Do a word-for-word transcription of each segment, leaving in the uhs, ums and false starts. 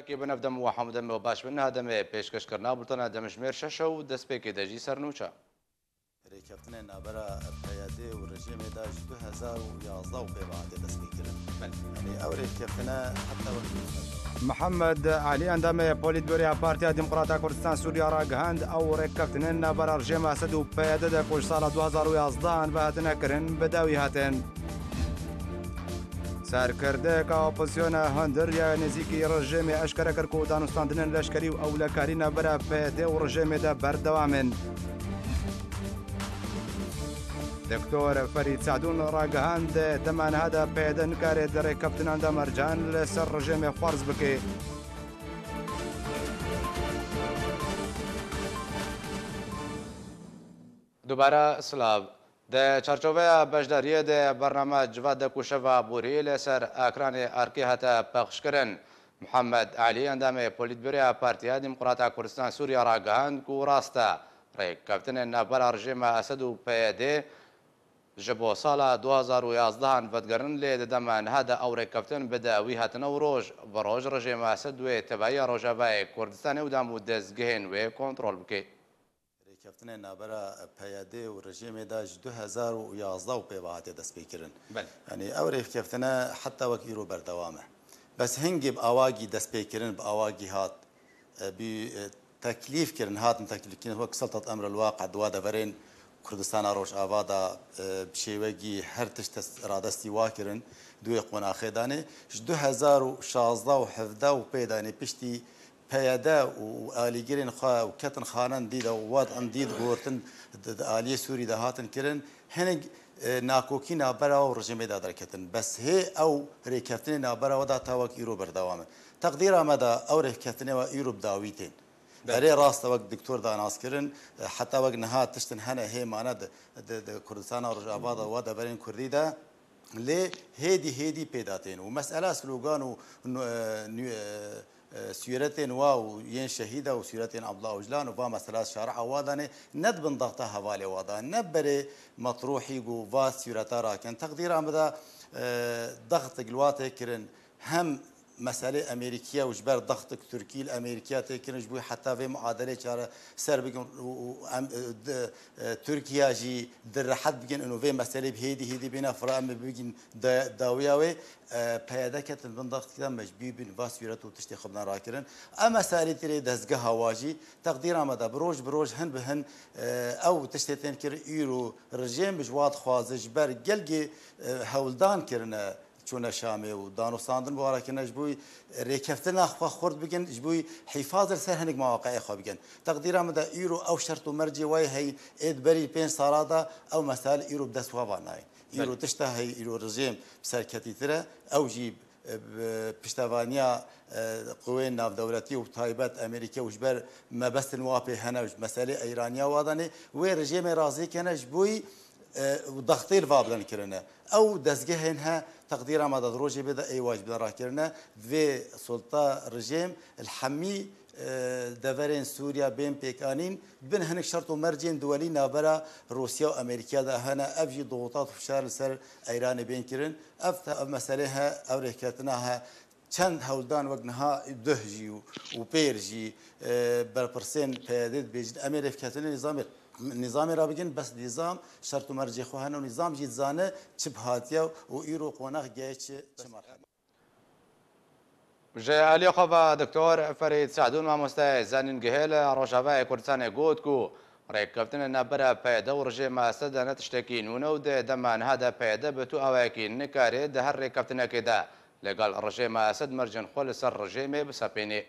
Kê bi navdem û hemû demê û baş bin, niha demê pêşkêşkirina bultena demjimêr şeş e û destpêkê de jî sernûçe. Rêkeftinên navbera P Y D û rejîmê de ji du hezar û yazdeh û pê ve hatiye destpêkirin. Belê. Yanî ew rêkeftina heta wekî Mihemed Elî, endamê Polîtbûroya Partiya Demokrata Kurdistan Sûriya ragihand, ew rêkeftinên navbera rejîma Esed û P Y D de ku ji sala du hezar û yazdeh ve hatine kirin, bi dawî hatin. Serkirdeyeka opozisyona hundir ya nêzîkî rejîmê eşkere kir ku danûstandinên leşkerî û ewlekarî navbera P Y D û rejîmê de berdewam in. Doktor Ferîd Sadûn ragihand, dema niha de P Y D nikare di rêkeftinan de mercan li ser rejîmê ferz bike. Dubare silav. Di çarçoveya beşdariyê de bername Civat de ku şeva borî li ser ekranê erkê hate pexşkirin. Mihemed Elî, endamê Polîtbûroya Partiya Demokrata Kurdistan Sûriya ragihand ku rast e, rêkeftinên navbera rejîma Esed û P Y D ji bo sala du hezar û yazdeh vedigerin, lê di dema niha de ew rêkeftin bi dawî hatine û roj bi roj rejîma Esed wê tevahiya Rojavayê Kurdistanê û dam û dezgehên wê kontrol bike. Rêkeftinên navbera P Y D û rejîmê de ji du hezar û yazdeh û pê ve hatiye destpêkirin. Belê. Yanî ew rêkeftine heta wek îro berdewam e. Bes hingê bi awagî destpêkirin, bi awagî hat, e, bî, e, teklîf kirin, hatin teklîfkirin wek Sultat Emrul Waqi di wa deverên Kurdistana Rojava de, e, bi şêwegî her tişt dest, radestî wa kirin, di wê qonaxê danê. Ji du hezar û şazdeh û hevdeh û pê danê piştî P Y D û alîgirên xwe û ketin xanen dî de û wat em dî digotin di, di aliyê Sûrî de hatin kirin. Hinek, e, nakokî navbera û rejîmê de derketin. Bes hê ew rêkeftinê navbera we de ta wek îro berdewam e. Teqdîra me de ew rêkeftinê we îro bi dawî tên. Belê. Erê rast e, wek doktor da nas kirin, e, heta wek niha tiştin hene hê mane di, di, di Kurdistana Rojava de, wa deverên Kurdî de. Lê hêdî hêdî pêda tên û mesela slogan û nu-, e, nu-, e, e, sûretên wa û yên şehîda û sûretên Abdullah Ocalan û va mesela şari'a wa danê ne di bin daxta hevalê wa da, ne berê metrûhî ku va sûreta rakin. Teqdîra min de, e, daxtik li wa tê kirin, hem meselê Amerîkiye û ji ber daxtik Tirkî li Amerîkiya tê kirin, ji bo heta vê muadelê çareser bikin û, û em, e, di, e, Tirkiya jî di rehet bikin û vê meselê bi hêdî hêdî bêne fira em ê bigin da-, dawiya wê, e, P Y D ketin bin daxtik de mecbûr bin va sûret û tiştê xwe bidin rakirin. Em meselê tirê dezgeha wa jî teqdîra me de bi roj bi roj hin bi hin, e, ew tiştê tên kir îro rejîm bi ji wa dixwaze ji ber gelgê, e, hewldan kirine. Çûne Şamê û danûstandin bi wan re kirine ji bo rêkeftina xwe xurt bikin, ji bo hîfaz li ser hinek mewaqi'ê xwe bikin. Teqdîra min de îro ew şert û mercê wayê heyî ê di berî pênc sala de ew mesele îro bi dest wa va nayên. Îro Belê. Tişta heyî, îro rejîm bi serketîtir e. Ew jî, e, bi piştevaniya, e, qûwên navdewletî û taybet Amerîke û ji ber mebestin wa pê hene û ji meselê Eyraniya wa danê, wê rejîmê razî kene ji bo e, û daxtê li va bilind kirine. Ew dezgehên he teqdîra me de di rojê bê de ê wa jî bilind rakirine. Divê sulta rejîm li hemî, e, deverên Sûriya bên pêkanîn, bin hinek şert û mercên duwelî navbera Rûsya û Amerîkiya de hene. Ev jî doxutat û fişar li ser Eyranê bên kirin. Ev te-, ev meselê he, ev rêketina he, çend hewldan wek niha duh jî û, û pêr jî, e, berpirsên P Y D dibêjin, em ê rêvketinê nîzamê, nîzamê re bigin, bes nîzam şert û mercê xwe hene û nîzam jî dizane çi bi hatiye û îro qonax geye çi, çi merhele. Ji aliyê xwe ve Doktor Ferîd Sadûn, mamosteyê zanîngehê li Rojavayê Kurdistanê got ku rêkeftinên navbera P Y D û rejîma Esed ne tiştekî nû ne û di dema niha de P Y D bi tu awayekî nikare di her rêkeftinekê de Li gel rejêma Esed mercên xwe li ser rejêmê bisepênê.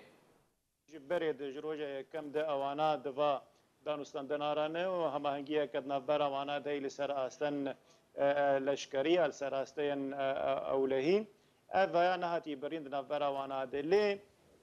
Ji berê de, ji roja yekem de ewana di va danûstandina re ne û hemahengiyeke di navbera wana de yî li ser asten, e, e, leşkerî ya, li ser asteyên, e, e, ewlehî. Ev vaya nehatî birîn di navbera wana de. Lê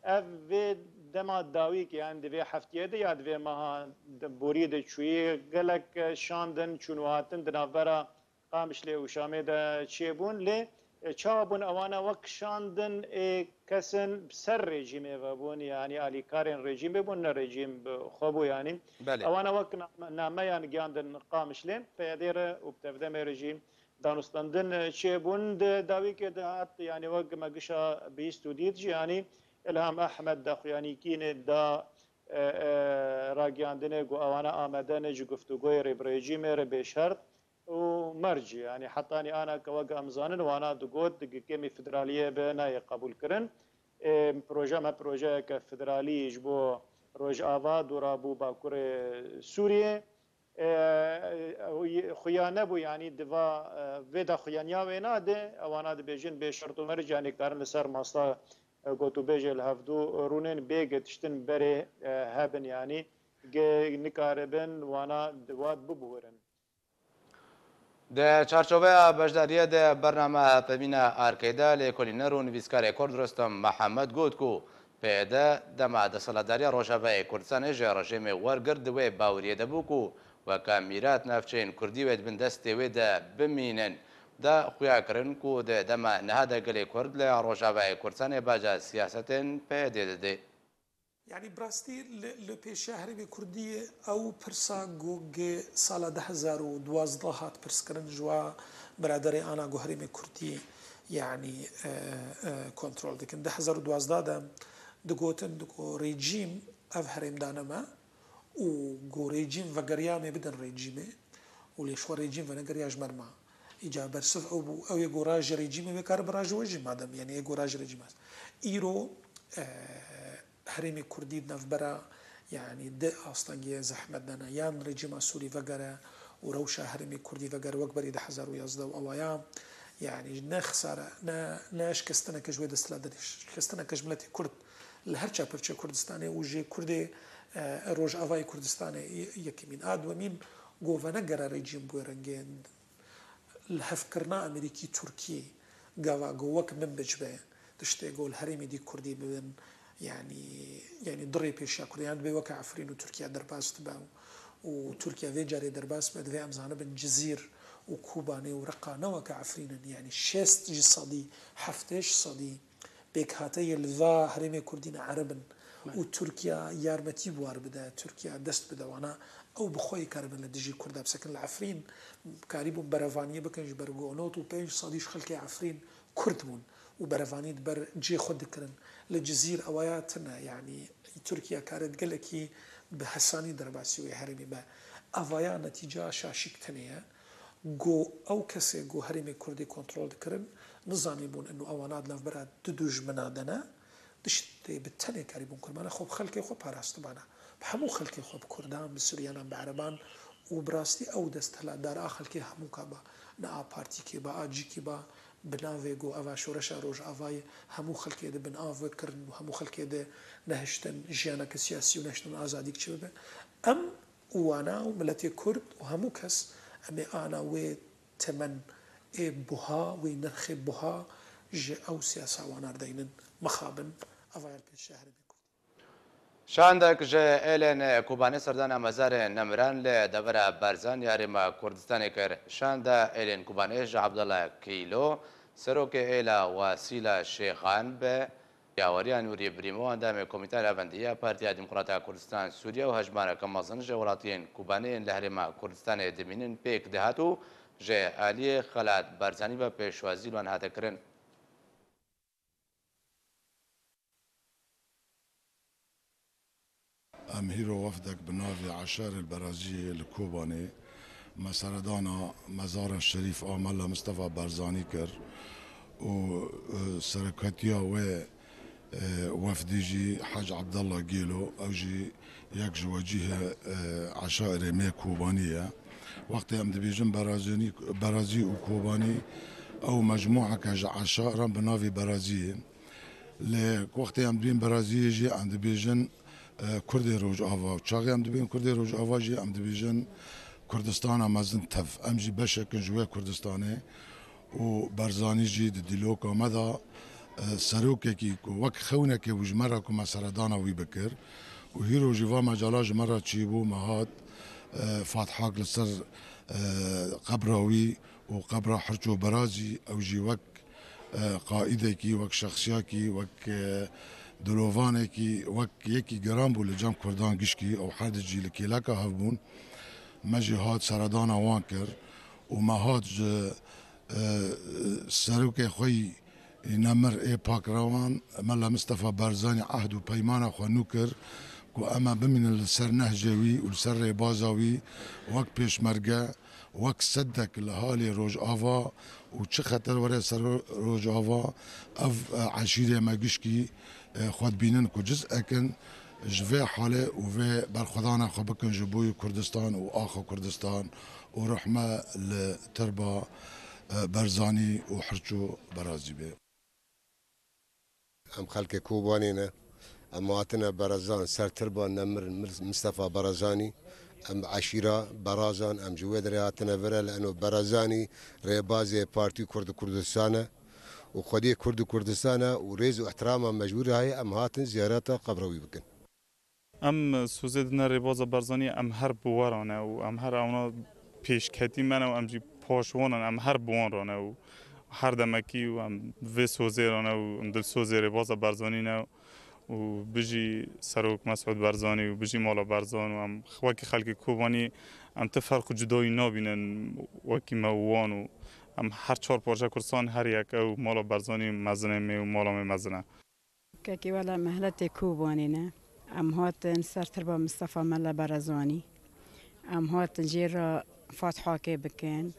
ev vê dema dawî ke, yan di vê heftiyê de ya di vê meha de borî de çûyî, gelek, e, şandin, çûn û hatin di navbera Qamişlê û Şamê de çêbûn, lê, e, çawa bûn? Ewana wek şandin ê kesin bi ser rejîmê ve bûn, yanî alîkarên rejîmê bûn, ne rejîm bi xwe bû, yanî. Belê. Ewana wek name-, nameyan giyandin Qamişlê, P Y D re û bi tevdemê re jî danûstandin, e, çêbûn. Di dawîkê de hat, yanî wek me gişa bihîst û dît jî, yanî, Îlham Ehmed daxuyanîkî ne da, e, e, ragiyandinê ku ewana amade ne ji guftûgoyê rê bi rejîmê re bê şert û mercî. Yanî hetanî ana ke wek em zanin wana digot di kemî federaliyê be nayê qebûlkirin. E, proje me projeyeke federalî ji bo Rojava, Dûrabû, Bakurê Sûriyê. E, e, xuya nebû, yanî diva, e, vê daxuyaniya wêna de, ewana dibêjin bê şert û merc, yanî karin li ser masta, e, gotûbêjê li hevdû rûnin bê getiştin berê, e, hebin, yanî ge nikaribin wana di wat biburin. Di çarçoveya beşdariyê de bername hevpemîna Arkeyde lêkolîner û nivîskarê Kurd Rustem Mihemed got ku P Y D dema desthilatdariya Rojavayê Kurdistanê ji rejîmê wergirt di wê baweriyê de bû ku weke mîrat navçeyên Kurdî wê di bin destê wê de bimînin. Da xuya kirin ku di dema niha de gelê Kurd li Rojavayê Kurdistanê baca siyasetên P Y D'ê didê. Yanî bi rastî li, li pêşiya herêmê Kurdî ew pirsa ku gi sala du hezar û duwazdeh hat pirskirin ji wa biraderê ana ku herêmê Kurdî yanî, e, e, kontrol dikin. Du hezar û duwazdeh de digotin ku rejîm ev herêm dane me û ku rejîm vegeriya me bidin rejîmê û lê ji xwe rejîm venegeriya ji me re ma. Îca bersiv ew bû, ew ê gora ji rejîmê wê kare bira ji we jî madem, yanî ê gora ji rejîm e. Îro, e, herêmê Kurdî di navbera, yanî di astengiyê zehmet de ne. Yan rejîma Sûrî vegere û rewşa herêmê Kurdî vegere wek berî du hezar û yazdeh û awaya, yanî ne xisare, ne, ne şikestineke ji wê desthilatdarî, şikestineke ji miletê Kurd li her çar parçeyê Kurdistanê û jê Kurdê, e, Rojavayê Kurdistanê ye-, yekemîn. A duwemîn, govene gere rejîm bi wê rengê. Li hevkirina Amerîkî Tirkiyê gava ku wek min biçbe tiştê ku li herêmê dî Kurdî bibin, yanî, yanî di rê pêşiya Kurdê, yan dibê weke Efrîn û Tirkiye derbas dibe û, û Tirkiye vê carê derbas be, divê em zanibin Cizîr û Kobanê û Reqa ne weke Efrîn in, yanî şêst ji sedî, heftê ji sedî pêkhateyê li va herêmê Kurdî ne Ereb in û Tirkiye yarmetî bi war bide, Tirkiye dest bide wana, ew bi xwe yê karibin li dijî Kurda bisekin. Li Efrîn karîbûn berevaniyê bikin ji ber ku nod û pênc sedî ji xelkê Efrîn Kurd bûn û berevanî di ber cihê xwe dikirin. Li Cizîr ewaya tune, yanî Tirkiye kare gelekî bi hesanî derbasî wê herêmî be. Evaya netîca şaşîk tenê ye. Ku ew kesê ku herêmê Kurdî kontrol dikirin, nizanîbûn ino ewana di navbera du dijmina de ne, tiştê bi tenê karîbûn kiribana, xwe bi xelkê xwe parastibana. Bi hemû xelkê xwe, bi Kurdan, bi Suryanan, bi Ereban û bi rastî ew desthilatdar a xelkê hemûka ba, ne a partîkê ba, a cîkî ba, bi navê ku eva şoreşa Rojavayê hemû xelkê di bin av ve kirin û hemû xelkê di nehiştin jiyaneke siyasî û nehiştin azadî çi bibe. Em û wana û miletê Kurd û hemû kes em ê ana wê temen ê buha, wê nirxê buha ji ew siyasa wana re deynin. Mixabin, eva yer pêşiya herêmê Kurdî. Şandek ji êlên Kobanê serdana mezarê nemiran li devera Barzan ya Herêma Kurdistanê kir. Şanda êlên Kobanê ji Abdullah Kîlo, serokê êla Wasîla Şêxan bi yaweriya Nûrî Birîmo, endamê Komîteya Navendî ya Partiya Demokrata Kurdistan Sûriye û hejmareke mezin ji welatiyên Kobanê yên li Herêma Kurdistanê dimînin pêk dihat û ji aliyê Xelat Barzanî ve pêşwazî li wan hate kirin. Em hîro wefdek bi navê Eşarê li Beraziyê li Kobanê me seredana mezara şerîf a Mela Mistefa Barzanî kir û, e, serekatiya wê, e, wefdî jî Hec Abdallah Gêlo, ew jî yek ji wecîhê, e, Eşarê me Kobanî ye. Wextê em dibêjin Berazînî, Berazî û Kobanî, ew mecmûeke ji eşaran bi navê Beraziyê. Lê wextê em dibên Beraziyê jî em dibêjin, e, Kurdê Rojava. Çaxê em dibên Kurdê Rojava jî em dibêjin Kurdistana mezin tev. Em jî beşek in ji wê Kurdistanê û Barzanî jî di dîloka me de, e, serokekî ku wek xewnekê bû ji me re ku me seredana wî bikir û hîro jî va mecala ji me re çêbû, me hat, e, fatihak li ser, e, qebra wî û qebra Hirço Berazî, ew jî wek e, qaîdekî, wek şexsiyakî, wek, e, dilovanekî, wek yekî geran bû li cem Kurdan gişkî, ew her di cî li kêleka hev bûn. Me jî hat seredana wan kir û me hat ji, e, serokê xwe yî Nemir ê pakrewan Mela Mistefa Barzanî ehd û peymana xwe nû kir ku em ê bimînin li ser nehcê wî û li ser rêbaza wî wek pêşmerge, wek sedek li halê Rojava û çi xeter were ser Rojava, ev, e, eşîrê me gişkî, e, xwe dibînin ku ciz ekin ji vê halê û vê berxwedana xwe bikin ji bo Kurdistan û axa Kurdistan û ruh me li tirba, e, Barzanî û Hirço berazî be. Em xelkê Kobanê ne. Em hatine Berezan, ser tirba Nemir Mir-, Mistefa Berezanî. Em eşîra Berazan, em ji wê derê hatine vir e, li eno Berezanî rêbazê Partî Kurd Kurdistan e û xwediyê Kurd Kurdistan e û rêz û ihtirama me ji wî re heye, em hatin ziyareta qebra wî bikin. Em sozê dine rêbaza Barzanî, em her bi we re ne û em her ewna pêşketî me ne û em jî paş wan in, em her bi wan re ne û her demekî û em vê sozê re ne û em dilsozê rêbaza Barzanî ne û bijî Serok Mesûd Barzanî û bijî mala Barzan û em wekî xelkê Kobanî em ti ferq û cudayî nabînin wekî me û wan û em her çar parçe Kurdistan her yek ew mala Barzanî mezin e, me û mala me mezin e. Kekê wele me hiletê Kobanê ne. Em hatin ser tirba Mistefa Mele Berezanî. Em hatin jê re fatihakê bikin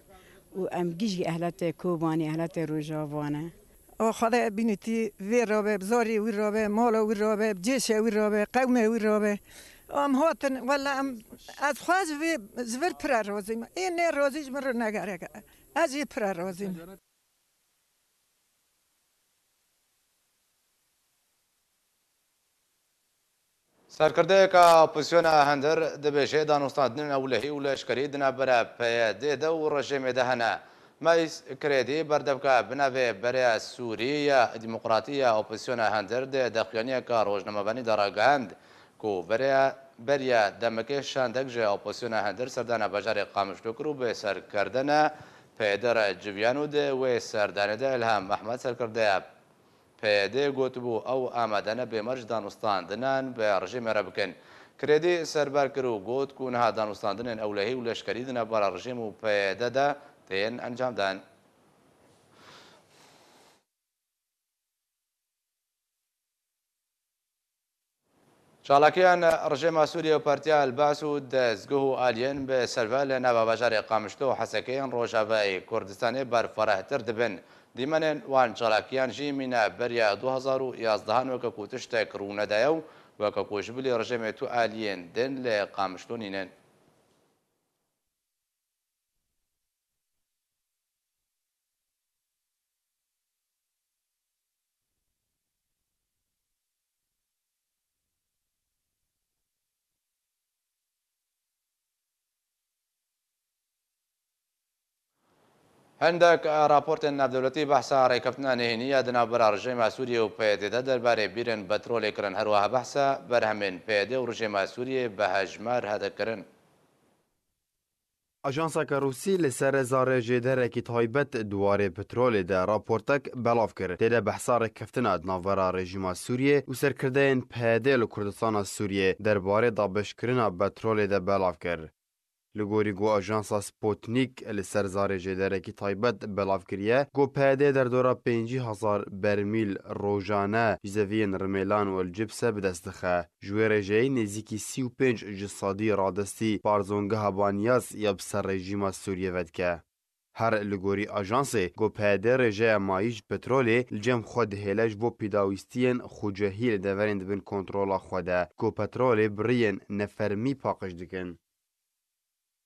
û em gijî ehletê Kobanê, ehletê Rojava ne. O Xwedê bînitî vê rabe, bi zarê wî rabe, mala wî rabe, bi cêşe wî rabe, qewmê wî rabe. Em hatin, wele em, ez xwe ji vê, ji vir pire razî me. Ê nêrazî ji min re negereke. Ez jê pire razî me. Serkirdeyeke opozisyona hundir dibêje danûstandinên ewlehî û leşkerî di navbera P Y D de û rejîmê de hene. Meys Krêdî berdevka bi navê Bereya Sûrî ya Demokratî ya Opozisyona Hundir di daxuyaniyeke rojnamevanî de ragihand ku bereya, beriya demekê şandek ji opozisyona hundir serdana bajarê Qamişlo kir û bi serkirdina P Y D re civiyan û di wê serdanê de Îlham Ehmed serkirdeya P Y D gotibû, ew amade ne bêmar ji danûstandinan bi rejîmê re bikin. Krêdî serber kir û got ku niha danûstandinên ewlehî û leşkerî di navbera rejîm û P Y D de tên encamdan. Çalakiyan rejîma Sûriye û Partiya El-Ba's û dezgeh û aliyên bi serve li nava bajarê Qamişlo û Hesekê yên Rojavayê Kurdistanê berfirehtir dibin. Dîmenên wan çalakiyan jî mîna beriya du hezar û yazdehan weke ku tiştek rûnede ye û weke ku ji bilî rejîmê tu aliyên din li Qamişlo nînin. Hindek raportên navdewletî behsa rêkeftina nehênî ya di navbera rejîma Sûriyê û P Y D de derbarê bîrên petrolê kirin. Her wiha behsa berhemên P Y D û rejîma Sûriyê bi hejmar hate kirin. Ajanseke Rûsî li ser zarê jêderekî taybet di warê petrolê de raportek belav kir. Tê de behsa rêkeftina di navbera rejîma Sûriyê û serkirdeyên P Y D li Kurdistana Sûriyê derbarê dabeşkirina petrolê de belav kir. Li gorî ku ajansa Sputnik li ser zarê jêderekî taybet belav kiriye, ku P Y D derdora pêncî hezar bermîl rojane ji zeviyên Rimêlan û El Cibse bi dest dixe. Ji wê rêjeyê nêzîkî sî û pênc ji sedî radestî parzongeha Banyas ya bi ser rejîma Sûriyê vedike. Her li gorî ajansê, ku P Y D rêjeya mayî ji petrolê li cem xwe dihêle ji bo pêdawîstiyên xwecihî li deverên di bin kontrola xwe de, ku petrolê bi riyên nefermî paqij dikin.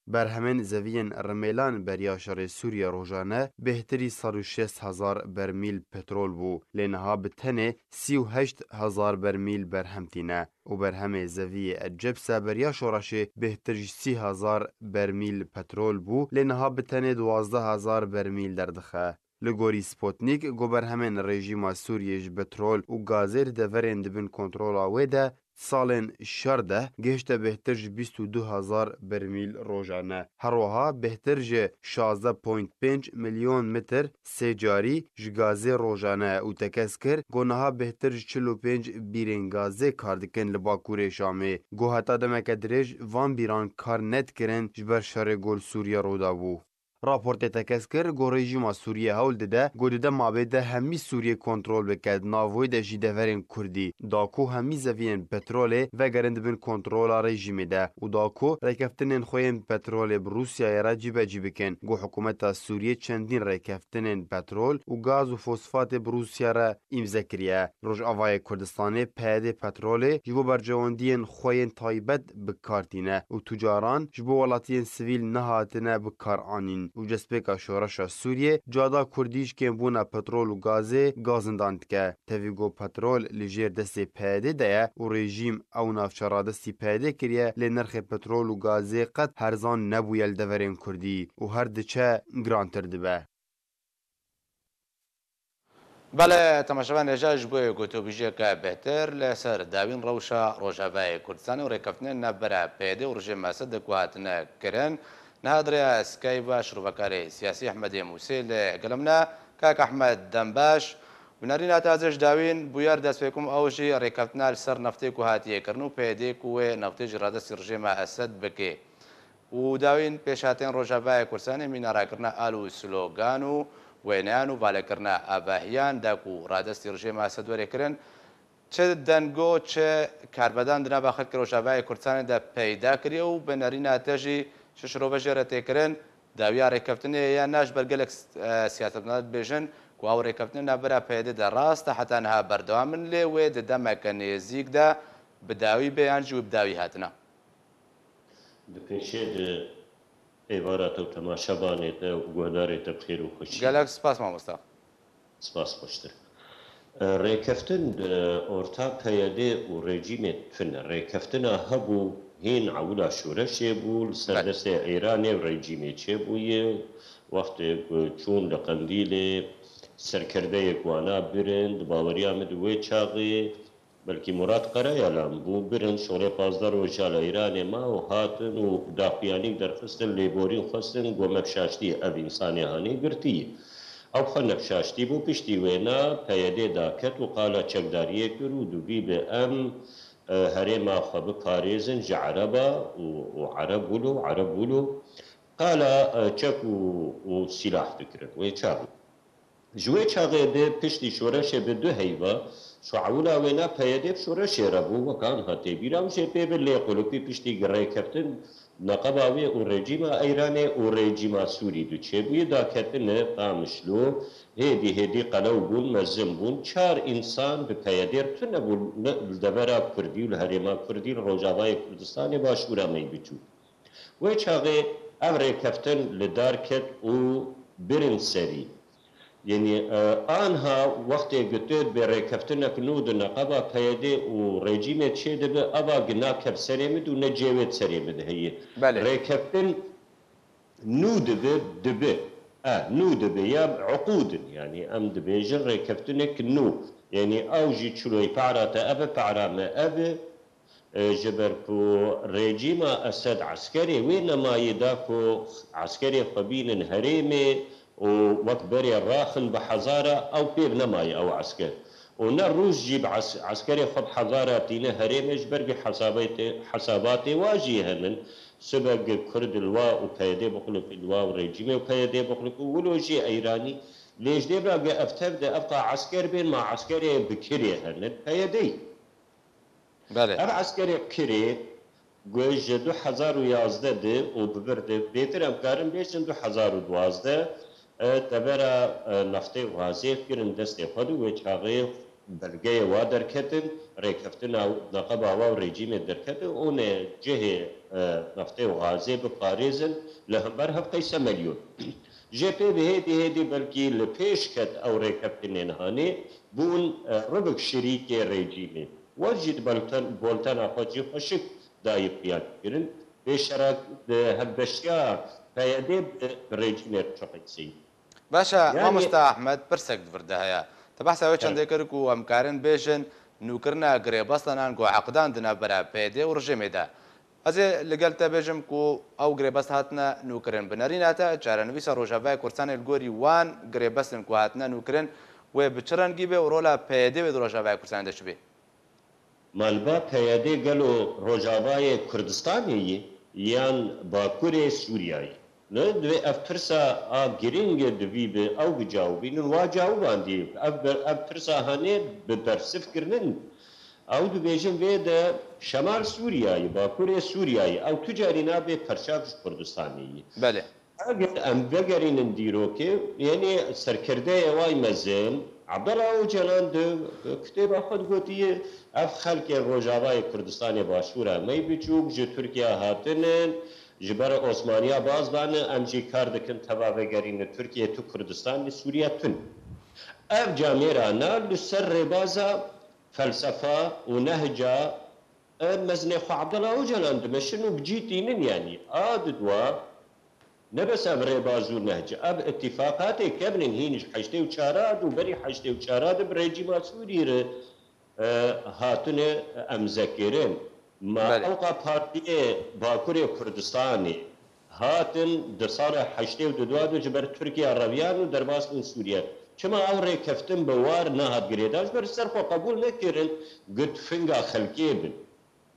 Berhemên zeviyên Rimêlan beriya şerê Sûriye rojane bêhtirî sed û şêst hezar bermîl petrol bû, lê niha bi tenê sî û heşt hezar bermîl berhem tîne û berhemê zeviyê El Cebse beriya şoreşê bêhtir ji sî hezar bermîl petrol bû, lê niha bi tenê duwazdeh hezar bermîl derdixe. Li gorî Sputnik, ku berhemên rejîma Sûriyê ji petrol û gazê di deverên di bin kontrola wê de, salên şer de gihişte bêhtir ji bîst û du hezar bermîl rojane. Her wiha bêhtir ji şazdeh point pênc milyon mitr sê carî ji gazê rojane û tekez kir ku niha bêhtir ji çil û pênc bîrên gazê kar dikin li Bakurê Şamê. Ku heta demeke dirêj van bîran kar nedikirin ji ber şerê ku li Sûriye rû dabû. Raportê tekez kir ku rejîma Sûriyê hewl dide ku di dema bê de hemî Sûriyê kontrol bike, di nav wê de jî deverên Kurdî, da ku hemî zeviyên petrolê vegerin di bin kontrola rejîmê de û da ku rêkeftinên xwe yên petrolê bi Rûsyayê re cîbecî bikin. Ku hikûmeta Sûriyê çendîn rêkeftinên petrol û gaz û fosfatê bi Rûsya re îmze kiriye. Rojavayê Kurdistanê P Y D petrolê ji bo berjewendiyên xwe yên taybet bi kar tîne û tu caran ji bo welatiyên sivîl nehatine bi kar anîn û destpêka şoreşa Sûriyê cada Kurdî ji kêmbûna petrol û gazê gazindan dike. Tevî ku petrol li jêr destê P Y D de ye û rejîm ew navçe radestî P Y D kiriye, lê nirxê petrol û gazê qet herzan nebûye li deverên Kurdî û her diçe girantir dibe. Belê, temaşevan hêja ji bo gotûbîjeke bêhtir li ser dawîn rewşa Rojavayê Kurdistanê û rêkeftinên navbera P Y D û rejîma Esed ku hatine kirin, niha di rêya Skype ve şirovekarê siyasî Ehmedê Mûsê li gel min e. Kak Ehmed, dem baş. Bi nerîna te ez ê ji dawîn bûyer dest pê bikim, ew jî rêkeftina li ser neftê ku hatiye kirin û P Y D ku wê neftê ji radestî rejîma Esed bike. Û dawîn pêşhatên Rojavayê Kurdistanê mîna rakirina al û slogan û wêneyan û valekirina avahiyan da ku radestî rejîma Esed were kirin, çi dengo, çi karvedan di nava xelkê Rojavayê Kurdistanê de peyda kiriye û bi nerîna te jî çi şirove jê re tê kirin, dawiya rêkeftinê ye yan na? Ji ber gelek, e, siyasetmedar dibêjin ku ew rêkeftinê navbera P Y D de rast e, heta niha berdewam in, lê wê di demeke nêzîk de bi dawî bê yan jî wê bi dawî hatina. Di pêşê de êvara te û temaşevanê te û guhdarê te bi xêr û xweşî. Gelek spas mamosta. Spas xweştir. E, rêkeftin di orta P Y D û rejîmê tune. Rêkeftina hebû hîn ewila şoreşê bû, li ser Belê. destê Îranê û rejîmê çêbûye. Wextê ku çûn li Qendîlê, serkerdeyek wana birin, di baweriya min di wê çaxê, Belkî Murat Karayalan bû, birin, şolê pazdeh roja li Îranê ma û hatin û daxuyanîk derxistin, lêborîn xwestin, got, me bi şaştî ev însanê hanê girtî. Ew xwe ne bi şaştî bû, piştî wêna P Y D daket û qala çekdariyê kir û dûvî bi em, e, herêma xwe biparêzin ji Ereba û, û Ereb wilo, Ereb wilo. Qala, e, çek û, û sîlah dikirin. Wê çaxê. Ji wê çaxê de piştî şoreşê bi du heyva, şuewla wêna P Y D bi şoreşê re bû, wek anha tê bîra û jê pê bi lê qulipî piştî rêkeftin neqeba wê û rejîma Eyranê û rejîma Sûrî du çêbûyî daketine Qamişlo, hêdî hêdî qelew bûn, mezin bûn. Çar însan bi P Y D re tune bûn li devera Kurdî û li herêma Kurdî li Rojavayê Kurdistanê Başûra me biçû. Wê çaxê ev rêkeftin li dar ket û birin serî. Yanî, e, anha wextê ku tu dibê rêkeftinek nû di neqeba P Y D û rejîmê çêdibe, eva ku naket serê min û ne cê wê serê min heye. Belê. Rêkeftin nû dibe, dibe. E, nû dibe ya uqûd in, yanî em dibêjin rêkeftinek nû. Yanî ew jî çiloyê para te ev e, para me ev e. E, ji ber ku rejîma Esed eskerê wê nemayê da ku eskerê xwe bînin herêmê û wek berê raxin bi hezara, ew pêv nemayê ew esker. Û ne Rûs jî bi es-, eskerê xwe bi hezara tîne herêmê, ji ber vî hesabê tê-, hesabatê wa jî henin. Sibe gi Kurd li wa û P Y D bixulifî li wa û rejîmê û P Y D bixulifî û wilo jî Eyranî. Lê ji dê bira gi ev tev de ev qa esker bên, ma eskerê bi kirê henin P Y D'yî. Belê. Ev eskerê kirê ku ji du hezar û yazdeh de û bi vir de, bêtir em karin bêjin du hezar û duwazdeh, e, tevera, e, neftê û gazê kirin destê xwe de, wê çaxê belgeyê wa derketin, rêkeftina neqeba wa û rejîmê derketin, û ne cihê, e, neftê û gazê biparêzin li hember hev qeyse melyon. Jê pê bi hêdî hêdî belkî li pêş ket ew rêkeftinên hanê bûn, e, ribik şirîkê rejîmê. Wer jî di bolten-, boltena xwe jî xweşik dayî xuya kirin. Pêşerek di hevbeşiya P Y D bi, bi rejîmê re çi qeyseyî. Baş e, Yani mamosta Ahmed, pirsek di vir de heye. Te behsa wê çendê kir ku em karin bêjin nûkirina girêbestenan ku eqdan di navbera P Y D û rejîmê de. Ez ê li gel te bêjim ku ew girêbest hatine nûkirin. Bi nerîna te, çarenivîsa Rojavayê Kurdistanê li gorî wan girêbestin ku hatine nûkirin, wê bi çi rengî be û rola P Y D wê di Rojavayê Kurdistanê de çi be? Malba P Y D gelo Rojavayê Kurdistanê ye yan Bakurê Sûriya ye? Ne, divê ev pirsa a girîng e, divî bi ew bicawibînin, wa cawibandî. Ev ber-, ev pirsa hanê bi bersiv kirinin. Ew dibêjin vê de Şemal Sûriyayê, Bakurê Sûriyayê, ew tu carî nabê perçak ji Kurdistanê yî. Belê. Eger em vegerînin dîrokê, yenê serkirdeyê way mezin, Abdullah Ocalan di kitêba xwe digotiye, ev xelkê Rojavayê Kurdistanê Başûra me yî biçûk ji Tirkiye hatinin, ji ber Osmaniya baz dane, em jî kar dikin teva vegerîne Tirkiye, tu Kurdistan, li Sûriye tun. Ev camêra na li ser rêbaza felsefa û nehca, e, mezinê xwe Abdullah Ocalan dimeşin û bi cî tînin, yanî a didwa ne bes ev rêbaz û nehc, ev îtîfaqatê kevnin hîn ji heştê û çar a du berî heştê û çar a di bi rejîma Sûrî re e, hatine emzekirin. Ma Belê. Ewqa partiyê Bakurê Kurdistanê hatin di sala heştê û du de ji ber Tirkiye reviyan û derbas bûn Sûriye. Çima ew rêkeftin bi war nehat girêdan? Ji ber ser xwe qebûl nekirin, got finga xelkê bin.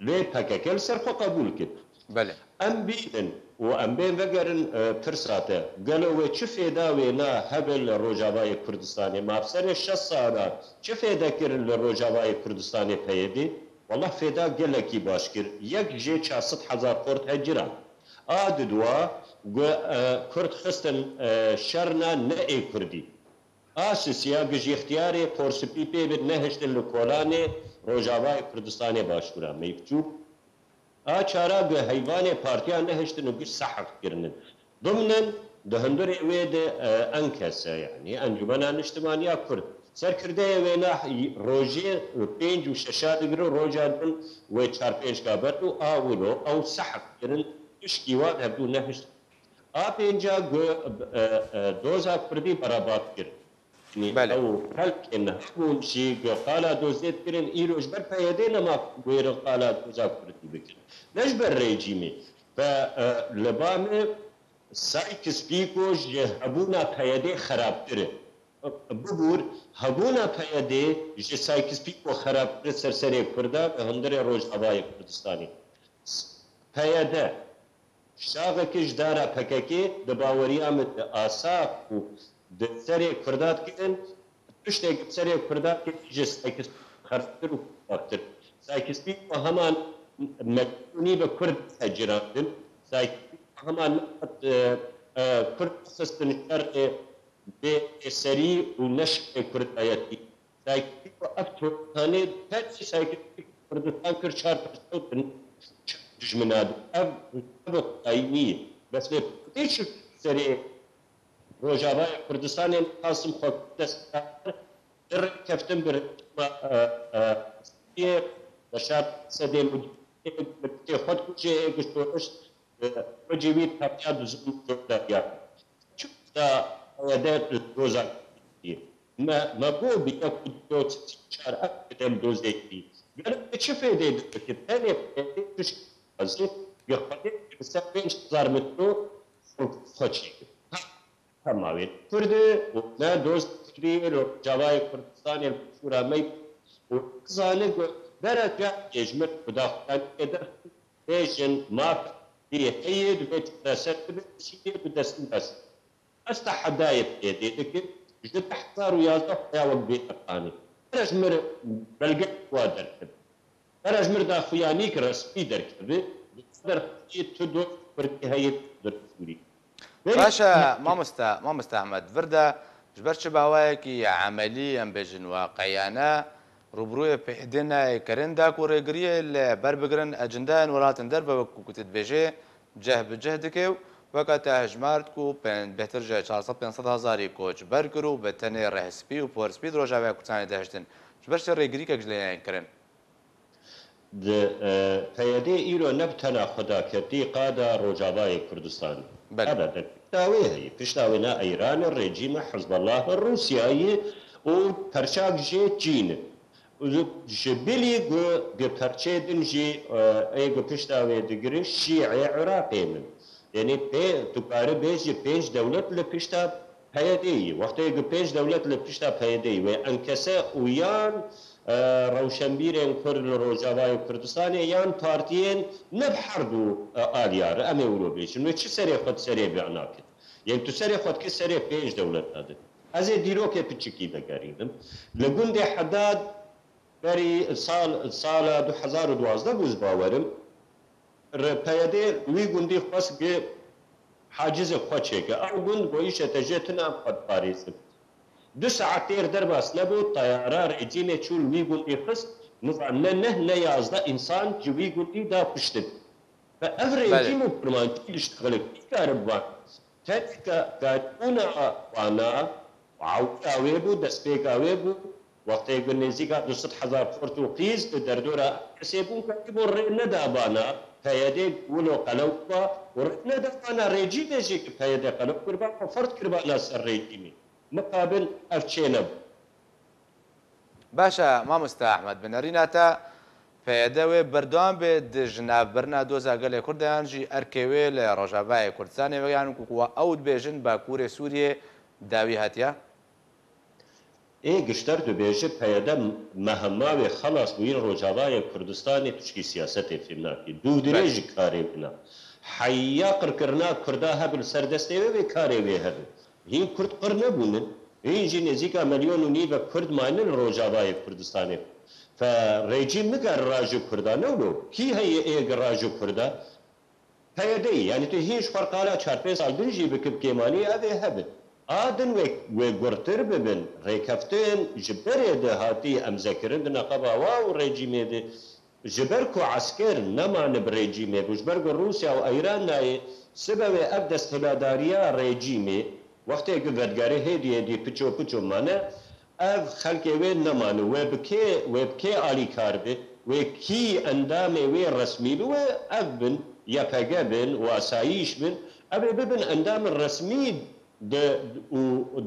Lê P K K li ser xwe qebûl kir. Belê. Em bînin û em bên vegerin, e, pirsa te. Gelo wê çi fêda wê na hebe li Rojavayê Kurdistanê? Ma bi serê şeş salan çi fêde kirin li Rojavayê Kurdistanê P Y D? Wallah fêda gelekî baş kir. Yek jê çar sed hezar Kurd heciran. A didwa gu, e, Kurd xistin, e, şerna ne ê Kurdî. A sisiya gi ji îxtiyarê porspî pê bi nehiştin li kolanê Rojavayê Kurdistanê Başûra me yî biçûk. A çara gi heyvanê partiya nehiştin û gi sehf kirinin. Dimnin di hundirê wê de, e, enkese, yanî Encûmena Niştimaniya Kurd. Serkirdeyê wê na rojê pênc û şeşa digirin, roja din wê çar pênc ka ber û a wilo ew sehf kirin, tişkî wan hevdû nehiştin. A pênca gu, e, e, doza Kurdî berabat kir. Yanî Belê. Ew xelkên hebûn jî gu qala dozê dikirin, îro ji ber P Y D nema wêrin qala doza Kurdî bikin. Ne ji ber rejîmê. Ve, e, li ba me Sykes-Picot ji hebûna P Y D xerabtir e. Bibûr, hebûna P Y D ji Sykes-Picot xerabtir e ser serê Kurda ve hundirê Rojavayê Kurdistanê. P Y D Şaxekî ji dara P K K di baweriya min de asaf û di serê Kurda dikirin, tiştê bi serê Kurda kirî ji Sykes xerabtir û xerabtir. Sykes-Picot heman mektûnî bi Kurd hecirandin. Sykes-Picot heman nehat, e, e, Kurd xistin şerê bê serî û ne şerê Kurdayetî. Sykes-Picot ev totanê tenê Sykes-Picot Kurdistan kir çar perçe û din dijmina di. Ev, ev xwedayî nîye. Bes lê Kurdê çi serê Rojavayê Kurdistanê Qasim xwe dest kar, di rêkeftin bi rejîma, e, e, Sûriyê, Beşar Esedê mudîrê, bi tê xwe dikuje, ê gi şoreş, e, wecî wî teqiya dizûn zordariya. Çi da P Y D doza kiriye? Me, me got bi yek û du û çar ev fêde li dozê kiriye. Gelo bi çi fêdê dibike? Tenê P Y D tişt dixwaze, gi Xwedê li ser pênc hezar metro xwe çêkir. Ha, hema wê Kurd e û ne doz Kurdî, Rojavayê Kurdistanê li Başûra me û nizane ku bere cehkê ji mir xudaxudaniyê derxin, bêjin maf heye, divê çareser bibe, şîrê bi destû dest. Ez tehedayê P Y D dikim, ji du hezar û yazdeh xuya wek bêteqanî. Bere ji mir belge wa derkeve. Bere ji mir daxuyanîk resmî derkeve, bi derxistî tu doz Kurdî heye, tu doz Sûrî. Berî Baş e, mamoste, mamoste Ehmed, vir de ji ber çi bi awayekî emelî, em bêjin waqiiyane, rûbirûyê P Y D nayê kirin, da ku rêgiriyê li ber bigirin, ecindeyên welatên derve, wek ku tu dibêjê, cih bi cih dike û weke te hejmart ku pên-, bêhtir ji çar sed pênc sed hezarî koçber kir û bi tenê rêhspî û porspî di Rojavaya Kurdistanê de hiştin. Ji ber çi rêgirîkek ji lê neyên kirin? Di, e, P Y D îro ne bi tena xwe da ketî qada Rojavayê Kurdistanê. Belê. Ebeden. Pişta wê heye. Pişta wê ne Îran e, rejîm e, Hizbullah e, Rûsya ye û perçak jê Çîn e. Û ji bilî ku gi perçê din jî, e, ê ku pişta wê digire Şîê Iraqê min. Yanî pê, tu kari bêjî pênc dewlet li pişta P Y D'yî, wextê ku pênc dewlet li pişta P Y D'yî wê enkese û yan, e, rewşenbîrên Kurd li Rojavayê Kurdistanê yan partiyên ne bi herdu, e, aliya re, em ê wilo bêjin, wê çi serê xwe di serê bê nakin? Yên tu serê xwe dikî serê pênc dewleta din. Ez ê dîrokê piçikî vegerînim. Li gundê Hedad berî sal, sala du hezar û duwazdeh bû, ez bawerim, Re P Y D wî gundî xwest gi hacizê xwe çêke. Ew gund go îşe te jê tune em xwe diparêzin. Du saet têr derbas nebû, teyara rejîmê çû li wî gundî xist, niza ne neh ne yazdeh însan ji wî gundî da kuştin. Ve ev Belê. rejîm û kurmancî diştixile kî kare bivan? Tenê ka-, karîbûna wana, ewila wê bû, destpêka wê bû, wextê ku nêzîka du sed hezar xort û qîz li derdora kesê bûn, karîbûn rê neda vana P Y D wilo qelew ba û rê neda vana rejîmê jî ku P Y D qelew kiriba, xwe ferd kiriba na ser rejîmê. Mixabin ev çênebû. Baş e, mamoste Ehmed, bi nerîna te P Y D wê berdewam be di ji navbirina doza gelê Kurd de yan jî erkê wê li Rojavayê Kurdistanê vegerin ku, ku ew dibêjin Bakurê Sûriyê dawî hatiye? Ê gişter dibêje P Y D mehema wê xelas bûyîn Rojavayê Kurdistanê tişkî siyasetê fêm nake. Dûvdirêj Belê. ji karê wê ne. Heya qirkirina Kurda hebe li ser destê wê, wê karê wê hebe. Hîn Kurd qir nebûnin. Hîn jî nêzîka milyon û nîve Kurd mayne li Rojavayê Kurdistanê. Fe rejîm nikare raje Kurda ne wilo. Kî heye ê gi raje Kurda? P Y D'yî. Yanî tu hîn ji xwe qala çar pênc sal din jî bikip kêmanî ev ê hebin. A din wê, wê gurtir bibin. Rêkeftin ji berê de hatî emzekirin di neqeba wa û rejîmê de. Ji ber ku esker nemane bi rejîmê bû, ji ber ku Rûsya û Îran nayê, sibe wê ev desthiladariya rejîmê, wextê ku vedgerê hêdî hêdî piço piço mane, ev xelkê wê nemane. Wê bi kê, wê bi kê alîkar be? Wê kî endamê wê resmî bi? Wê ev bin, Y P G bin û asayîş bin, ev ê bibin endamên resmî di, û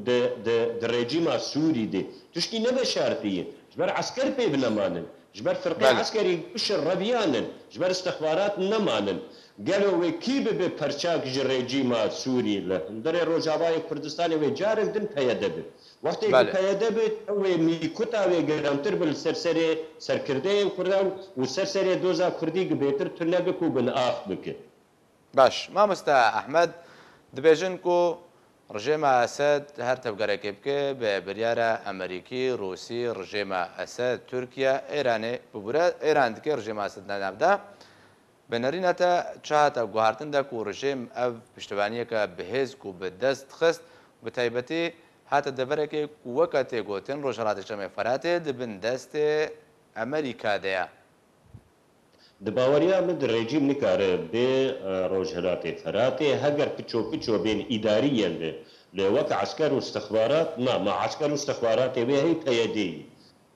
di, di, di rejîma Sûrî de. Tiştî ne veşartî ye. Ji ber esker pê binemanin. Ji ber firqê Belê. eskerî bişin reviyanin. Ji ber istixbarat nemanin. Gelo wê kî bibe perçak ji rejîma Sûrî li hundirê Rojavayê Kurdistanê wê carek din P Y D be? Wextê ku Belê. P Y D be, wê mîkuta wê girantir bi li ser serê serkirdeyên Kurdan û ser serê doza Kurdî gi bêtir tune bike û bin ax bike. Baş. Mamoste Ehmed, dibêjin ku rejêma Esed her tevgerekê bike, bi biryara Amerîkî, Rûsî, rejêma Esed, Tirkiye, Êranê, bibûre Êran dike rejêma Esed ne navda. Bi nerîna te çi hate guhartin de ku rejêm ev piştevaniyeke bihêz ku bi dest xist, bi taybetî hate deverekê ku weke tê gotin Rojhilatê Çemê Feratê di bin destê Amerîka de ye? Di baweriya min de rejîm nikare bê, e, Rojhilatê Feratê, heger piço piço bên îdarî yên de, lê wek esker û istixbarat, na, ma esker û istixbaratê wê hey P Y D'yî.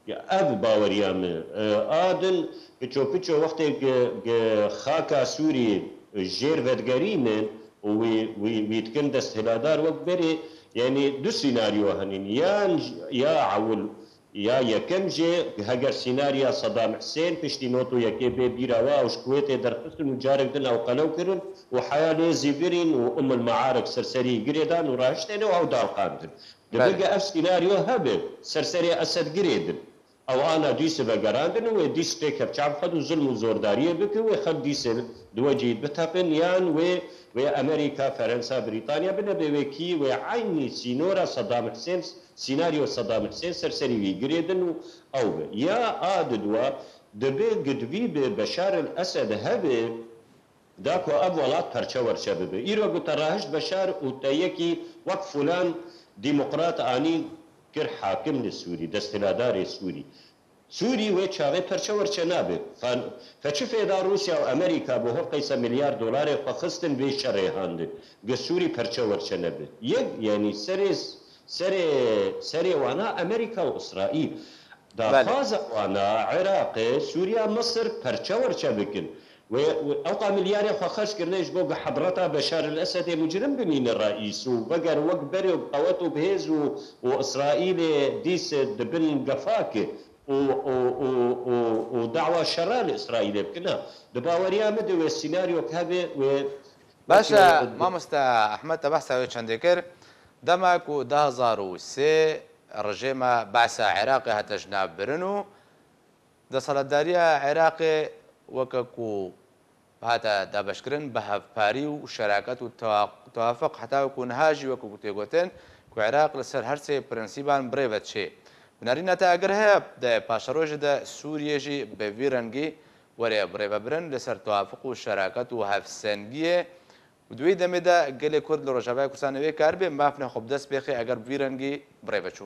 Ya ev baweriya min. E, a din piço piço wextê gi, gi xaka Sûrî jêr vedgerînin û wî, wî, wî dikin desthiladar wek berê, yanî du sînaryo henin. Yan j-, ya ewil Ya yekem jê, heger sînariya Sedam Hisên piştî not û yekê bê bîra we, ew ji Kuwêtê derxistin û carek din ew qelew kirin û heya lê zîvirîn û Umm el Maarek serserî girê dan û rahiştêne û ew dalqandin. Dibe Belê. ge ev sînaryo hebe, serserê Esed girê din. Ew ana dîse vegerandin û wê dîs tê kevçav xwe û zulm û zordariyê bike, wê xelk dîse di wecî biteqin yan wê, wê Amerîka, Ferensa, Brîtanya bine bê wê kî wê eynî sînora Sedam Hisên Sînaryo Sedam Hisên serserî wî girêdin û ew be. Ya a didwa dibe gidvî bi Beşar el Esed hebe da ku ev welat perçe werçe bibe. Îro ku te rahişt Beşar û te yekî wek filan demokrat anî kir hakim li Sûrî, desthiladarê Sûrî. Sûrî wê çaxê perçe werçe nabe. Fan-, fe çi fêda Rûsya û Amerîka bi hor qeyse milyar dolarê xwe xistin vê şerê handin. Gi Sûrî perçe werçe nebe. Yek, yanî serê, serê, serê wana Amerîka û Îsraîl. Belê. Daxwaza wana Iraqê, Sûriya, Misir perçe werçe bikin. Wê, wê ewqa milyarê xwe xerc kirine ji bo gi hedreta Beşar el Esedê mucrim bimîne reîs û veger wek berê qewet û bihêz û, û Îsraîlê dîs di bin gefakê û, û, û, û, û dawa şera li Îsraîlê bikine. Di baweriya min de wê sînaryok hebe wê Baş e, wek, e, mamoste Ehmed, te behsa wê çendê kir. Dema ku du hezar û sê rejêma Be'sa Iraqê hate ji nav birin û desthilatdariya Iraqê weke ku hate dabeşkirin bi hevparî û şeraket û tewa-, tewafuq heta ku niha jî weke ku tê gotin ku Iraq li ser her sê prensîban birêve diçê. Bi nerîna te eger heye di paşerojê de Sûriyê jî bi vî rengî were birêvebirin li ser tewafuq û şeraket û hevsengiyê û di wê demê de gelê Kurd li Rojavayê Kurdistanê wê karibê mafine xwe bi dest bêxê eger bi vî rengî birêve çû.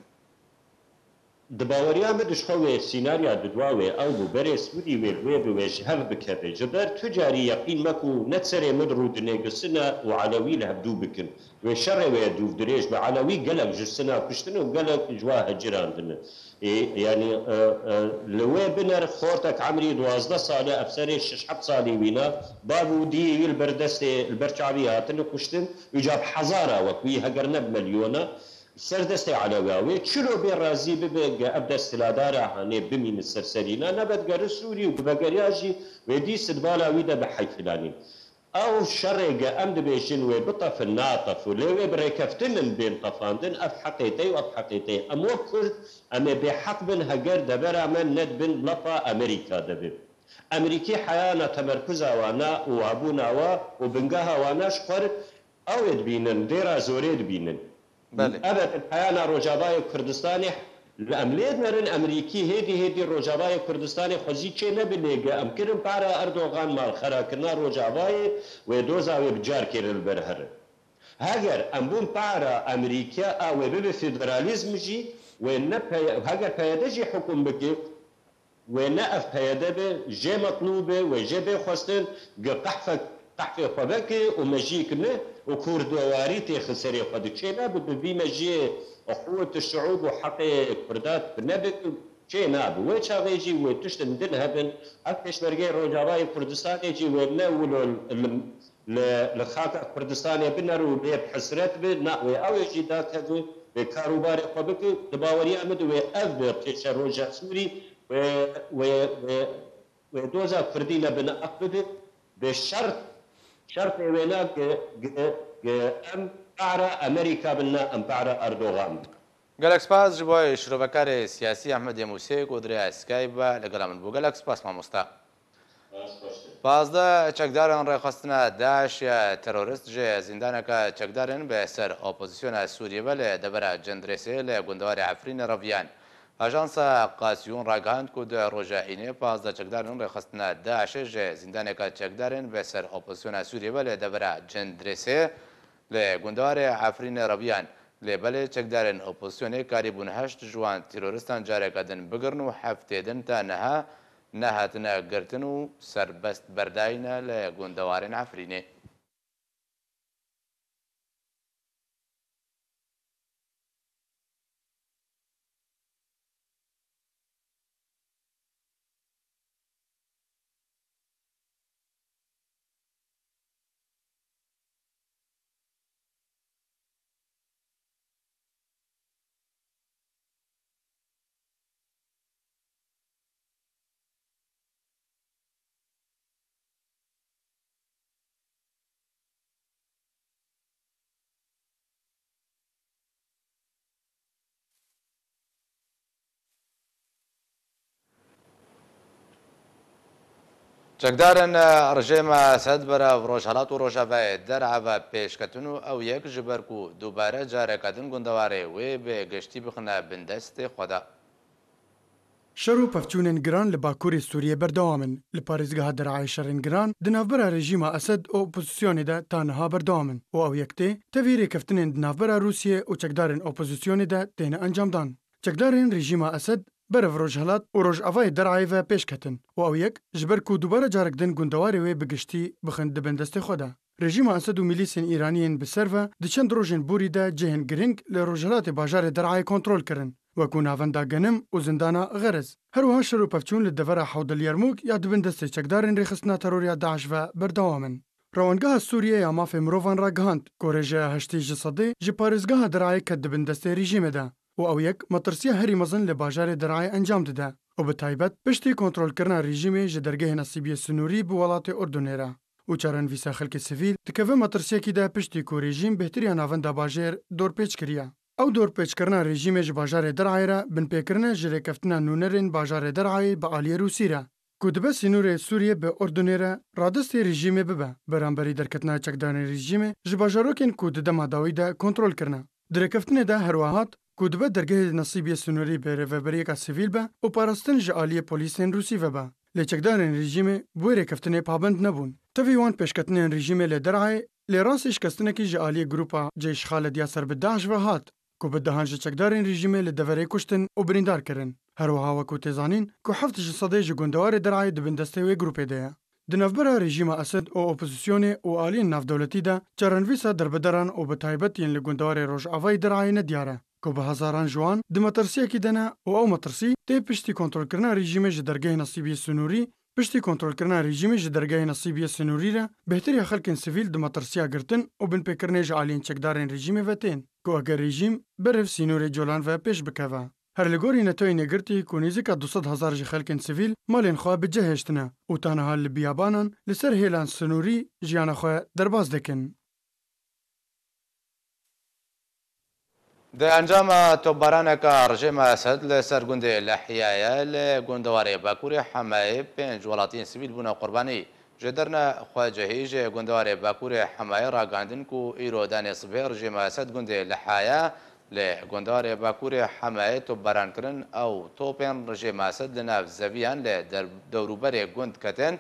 Di baweriya min de ji xwe wê sînarya didwa wê ew bû berê Sûrî wê bi wê bi wê ji hev bikeve. Ji ber tu carî yeqîn me ku ne serê min rûdinê gisine û Elewî li hevdû bikin. Wê şerê wê dûvdirêj bi Elewî gelek ji sina kuştin û gelek ji wa hecirandine. Ê, yanî, e, e, li wê biner xortek emrî duwazdeh sal e, ev serê şeş heft salî wîna, bav û diyê wî li ber destê, li ber çavî hatine kuştin, îca bi hezara wek wî heger ne bi milyona, ser destê Elewiya wê çilo bê razî bibe ge ev desthilatdara hanê bimîne ser serîna, nebe digere Sûrî û ku vegeriya jî wê dî sidbala wî de bi heyfilanîn. Ew şerê ge em dibêjin wê bitefin, natef û lê wê bi rêkeftin in bên tefandin, ev heqê te ye û ev heqê te ye. Em wek Kurd, em ê bêheq bin heger devera me nedibin lepa Amerîka de be. Amerîkî heyana temerkuza wana û wabûna wa û bingeha wana ji xwe re ew ê dibînin, dêra zorê dibînin. Belê. Ebed heyana Rojavayê Kurdistanê li em lê dinerin, Amerîkî hêdî hêdî Rojavayê Kurdistanê xwezî çê nebi lê ge em kirin para Erdogan malxerakirina Rojavayê wê doza wê bi carkê re li ber here. Heger em bûn para Amerîkî a wê bibe federalîzm jî wê ne peye-, heger P Y D jî hukûm bike, wê ne ev P Y D be, jê metlûb e, wê jê bê xwestin, gi qehfek, qehfê xwe veke û mejiyek ne û kurdewarî têxe serê xwe de çê nabe, bi vî mejiyê quwet şiûb û heqê kurda bi nebe, çê nabe. Wê çaxê jî wê tiştin din hebin, ev pêşmergeyê Rojavayê Kurdistanê jî wê ne wilo li, li, li xaka Kurdistanê biner û lê bi hesret be, na wê ew ê jî dakeve, wê kar û barê xwe bike. Di baweriya min de wê ev be pêşeroja Sûrî, wê, wê, wê, wê doza Kurdî ne bine aqibê, bê şert, şertê wêna ge, ge, ge em para Amerîka bin, na em para Erdogan bin. Gelek spas ji bo şirovekarê siyasî Ehmedê Mûsê ku di rêya Skype ve li gela min bû. Gelek spas mamosta. Pazdeh çekdarên rêxistina DAIŞ ya terorist ji zîndaneke çekdarên bi ser opozisyona Sûriyê ve li devera Cendrêsê li gundewarê Efrînê reviyan. Ajansa Qasiyûn ragihand ku di roja înê pazdeh çekdarên rêxistina DAIŞê ji zîndaneke çekdarên bi ser opozisyona Sûriyê ve li devera Cendrêsê li gundewarê Efrînê reviyan. Lê belê çekdarên opozisyonê karîbûn heşt ji wan terorîstan careke din bigirin û heftê din ta niha nehatine girtin û serbest berdayîne li gundewarên Efrînê. Çekdarên, e, rejêma Esed berev Rojhelat û Rojavayê Derê ve pêş ketin û ew yek ji ber ku dubare careke din gundewarê wê bi giştî bixine bin destê xwe de. Şer û pevçûnên giran li bakurê Sûriyê berdewam in. Li parêzgeha Derayê şerên giran di navbera rejîma Esed û opozisyonê de ta niha berdewam in û ew yek tê tevî rêkeftinên di navbera Rûsiyê û çekdarên opozisyonê de têne encamdan. Çekdarên rejîma Esed berev Rojhelat û Rojavayê Derayê ve pêş ketin û ew yek ji ber ku dubare carek din gundewarê wê bi giştî bixin di bin destê xwe de. Rejîma Esed û milîsên Îranî yên bi ser ve di çend rojên borî de cihên girîng li rojhilatê bajarê Derayê kontrol kirin, wekû navenda Genim û zindana Xeriz. Her wiha şer û pevçûn li devera Hewdel Yermûk ya di bin destê çekdarên rêxistina teror ya DAIŞ ve berdewam in. Rewangeha Sûriyê ya Mafê Mirovan ragihand ku rêjeya heştê ji sedê ji parêzgeha Derayê ket di bin destê rejîmê de û ew yek metirsiya herî mezin li bajarê Derayê encam dide û bi taybet piştî kontrolkirina rejîmê ji dergehê nesîbiyê sinûrî bi welatê Urdunê re. û çarenivîsa xelkê sivîl dikeve metirsiyekî de, piştî ku rejîm bêhtiriya navenda bajêr dorpêç kiriye. Ew dorpêçkirina rejîmê ji bajarê Derayê re binpêkirin e ji rêkeftina nûnerên bajarê Derayê bi aliyê Rûsî re, ku dibe sînorê Sûriyê bi Urdunê re radestê rejîmê bibe, beramberî derketina çekdarên rejîmê ji bajarokên ku di dema dawî de kontrol kirine. Di rêkeftinê de herwiha hat ku dibe dergehê nesîbiyê sînorî bi rêveberiyeka sivîl be û parastin ji aliyê polîsên Rûsî ve be. Lê çekdarên rejîmê bi wê rêkeftinê pabend nebûn. Tevî wan pêşketinên rejîmê li Derayê, lê rastî şikestinekî ji aliyê grûpa Ceyş Xalediya ser bi DAIŞ ve hat, ku bi dehan ji çekdarên rejîmê li deverê kuştin û birîndar kirin. Herwiha wekû tê zanîn ku heft ji sedê ji gundewarê Derayê di bin destê wê grûpê de ye. Di navbera rejîma Esed û opozisyonê û aliyên navdewletî de çarenivîsa derbedaran û bi taybet yên li gundewarê rojavayî Derayê nediyar e, ku bi hezaran ji wan di metirsiyekî de ne û ew metirsî tê piştî kontrolkirina rejîmê ji dergehê nesîbiyê sînorî, piştî kontrolkirina rejîmê ji dergehê nesîbiyê sînorî re bêhtiriya xelkên sivîl di metirsiya girtin û binpêkirinê ji aliyên çekdarên rejîmê ve tên, ku eger rejîm beriv sînorê Colan ve pêş bikeve. Her li gorî Netoyên Yekgirtî ku nêzîka du sed hezar ji xelkên sivîl malên xwe bi cih hêştine û taniha li biyabanan li ser hêlan sînorî jiyana xwe derbas dikin. Di encama topbaraneka rejêma Esed li ser gundê Lehiyayê li gundewarê Bakurê Hemayê pênc welatiyên sivîl bûne qurbanî. Ji dernexwecihî ji gundewarê Bakurê Hemayê ragihandin ku îro danê sibê rejêma Esed gundê Lehaya li gundewarê Bakurê Hemayê topbaran kirin, ew topên rejêma Esed li nav zeviyan li der-, dewrûberê gund ketin.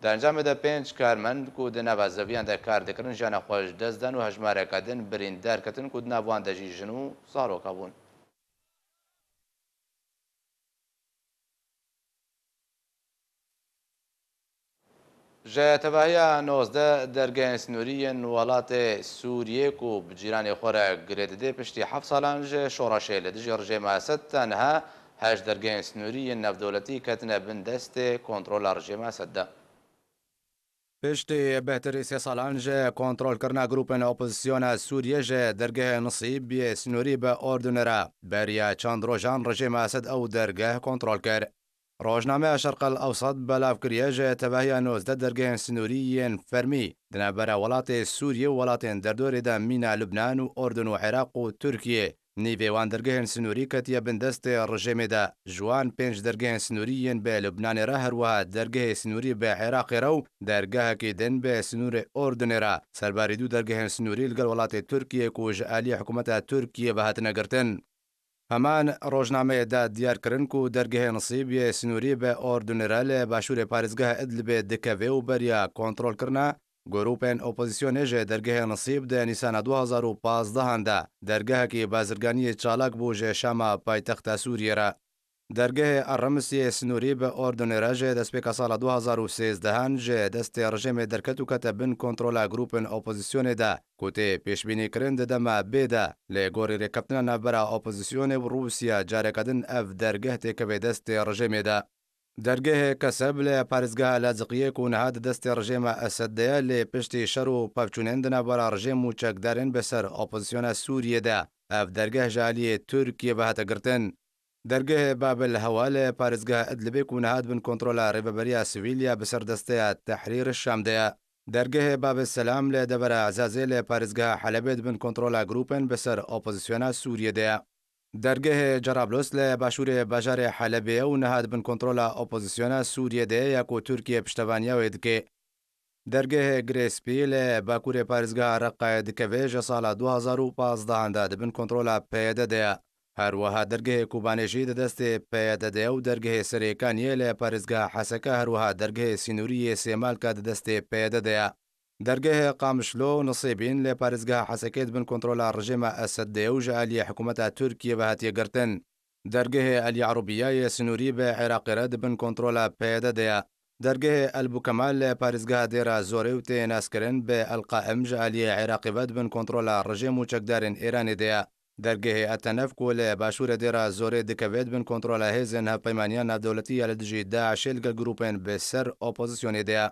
Di encamê de pênc karmend ku di nava zeviyan de kar dikirin jiyana xwe ji dest dan û hejmareke din birîndar ketin ku di nav wan de jî jin û zaroka bûn. Ji tevahiya nozdeh dergehên sînorî yên welatê Sûriyê ku bi cîranê xwe re girê didê, piştî heft salan ji şoreşê li dijî rejêma Esed, tenha heşt dergehên sînorî yên navdewletî ketine bin destê kontrola rejêma Esed de. Piştî bêhtirî sê salan ji kontrolkirina grûpên opozisyona Sûriyê ji dergehê Nisîbiyê sînorî bi Urdunê re, beriya çend rojan rejîma Esed ew dergeh kontrol kir. Rojnameya Şerq El Ewsat belav kiriye, ji tevahiya nozdeh dergehên sînorî yên fermî di navbera welatê Sûriyê û welatên derdorê de mîna Lubnan û Urdun û Iraq û Tirkiyê. Nîvê wan dergehên sînorî ketiye bin destê rejêmê de. Ji wan pênc dergehên sînorî yên bi Lubnanê re, her wiha dergehê sînorî bi Iraqê re û dergehekî din bi sînorê Urdunê re. Serbarî du dergehên sînorî li gel welatê Tirkiyê ku ji aliyê hikûmeta Tirkiyê ve hatine girtin. Heman rojnameyê de diyar kirin ku dergehê Nisîbiyê sînorî bi Urdunê re li başûrê parêzgeha Idlibê dikeve û beriya kontrolkirina grûpên opozisyonê ji dergehê Nisîb di Nîsana du hazar û pazdehan de dergehekî bazirganiyê çalak bû ji Şama paytexta Sûriyê re. Dergehê Erremisiyê sînorî bi Urdunê re ji destpêka sala du hazar û sêzdehan ji destê rejêmê derket û kete bin kontrola grûpên opozisyonê de, ku tê pêşbînîkirin di dema bê de, lê gorî rêkeftina navbera opozisyonê û Rûsya, careke din ev dergeh têkeve destê rejêmê de. Dergehê Keseb li parêzgeha Laziqiyê ku niha di destê rejêma Esed de ye, lê piştî şer û pevçûnên di navbera rejêm û çekdarên bi ser opozisyona Sûriyê de, ev dergeh ji aliyê Tirkiyê ve hate girtin. Dergehê Babil Hewa li parêzgeha Idlibê ku niha di bin kontrola rêveberiya sivîl ya bi ser desteya Tehrîr Şam de ye. Dergehê Babil Selam li devera Ezazê li parêzgeha Helebê di bin kontrola grûpên bi ser opozisyona Sûriyê de ye. Dergehê Cerablus li başûrê bajarê Helebê ye û niha di bin kontrola opozisyona Sûriyê de ye ya ku Tirkiye piştevaniya wê dike. Dergehê Girê Spî li bakurê parêzgeha Reqayê dikeve, ji sala du hazar û pazdehan de di bin kontrola P Y D de ye. Her wiha dergehê Kobanê jî di destê P Y D de ye û dergehê Serêkaniyê li parêzgeha Heseke, her wiha dergehê sînorî yê Sêmalka di destê P Y D de ye. Dergehê Qamişlo û Nisêbîn li parêzgeha Hesekê di bin kontrola rejêma Esed de ye û ji aliyê hikûmeta Tirkiyê ve hatiye girtin. Dergehê El Yarubiya yê sînorî bi Iraqê re di bin kontrola P Y D de ye. Dergehê El Bukemal li parêzgeha Dêra Zorê û tê naskirin bi El Qaim ji aliyê Iraqê ve di bin kontrola rejêm û çekdarên Îranê de ye. Dergehê Etenef ku li başûrê Dêra Zorê dikeve, di bin kontrola hêzên hevpeymaniya navdewletî ya li dijî DAIŞê li gel grûpên bi ser opozisyonê de ye.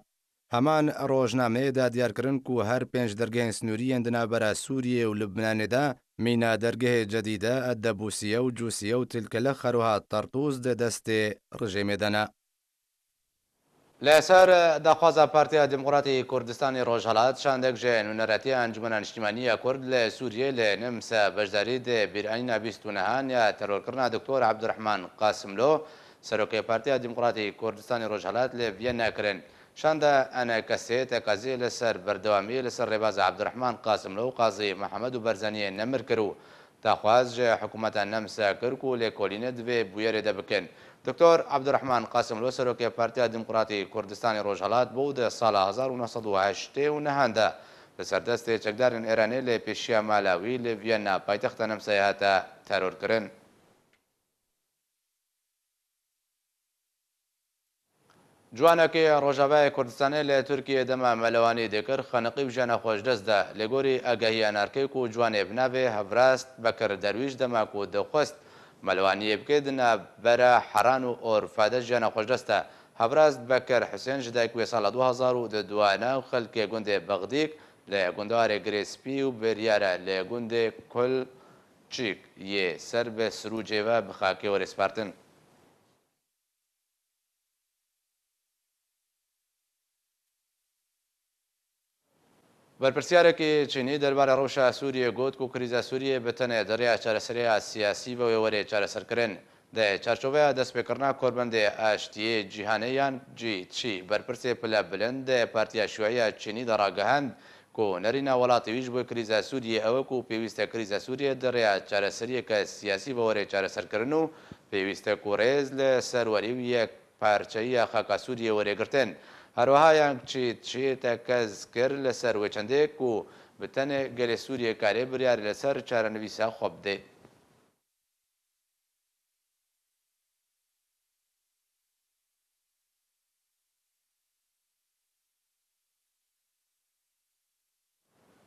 Heman rojnameyê de diyar kirin ku her pênc dergehên sînorî yên di navbera Sûriyê û Lubnanê de mîna dergehê Cedîde, Edebûsiye û Cûsiye û Tilkelix, her wiha Tertûz di destê rejêmê de ne. Li ser daxwaza Partiya Demokratî Kurdistanê Rojhelat, şandek ji nûneretiya Encûmena Niştîmanî ya Kurd li Sûriyê li Nimse beşdarî di bîranîna bîst û nehan ya terorkirina Doktor Abdurrahman Qasimlo, Serokê Partiya Demokratî Kurdistanê Rojhelat li Viyana kirin. Şanda N K S tekaziyê li ser berdewamiyê li ser rêbaza Abdurrahman Qasimlo û Qazî Mihemed û Barzaniyê nemir kir û daxwaz ji hikûmeta Nemsa kir ku lêkolînê di vê bûyerê de bikin. Doktor Abdurrahman Qasimlo, serokê Partiya Demokratî Kurdistanê Rojhelat bû, di sala hezar û neh sed û heştê û nehan de li ser destê çekdarên Îranê lê pêşiya mala wî li Viyana, paytexta Nemsayê, hate terorkirin. Ciwanekî Rojavayê Kurdistanê li Tirkiyê dema melewanî dikir, xeniqî û jiyana xwe ji dest da. Lê gorî agehiya narkê ku ciwanê bi navê Hevrast Bekir Derwîş dema ku dixwest melewaniyê bike, di navbera Heran û Orfa de jiyana xwe ji dest da. Hevrast Bekir Husên ji dayik wê sala du hezar û duwanan xelkê gundê Bexdîk li gundewarê Girê Spî û biryara li gundê Kul Çîk yê ser bi Sirûcê ve bi xakê were spartin. Berpirsyareke çînî derbarê rewşa Sûriyê got ku krîza Sûriyê bi tenê di rêya çareseriya siyasî ve wê were çareserkirin. Di çarçoveya destpêkirina korbendê aştiyê cîhanê yan G three, berpirsê pile bilind di Partiya Şuî ya Çînî de ragihand ku nerîna welatê wî ji bo krîza Sûriyê ew e ku pêwîst e krîza Sûriyê di rêya çareseriyeke siyasî ve were çareserkirin û pêwîst e ku rêz li serwerî û yek parçeyiya xaka Sûriyê were girtin. Herwiha Yang Jiechi tekez kir li ser wê çendê ku bi tenê gelê Sûriyê karê biryarê li ser çarenivîsa xwe bide.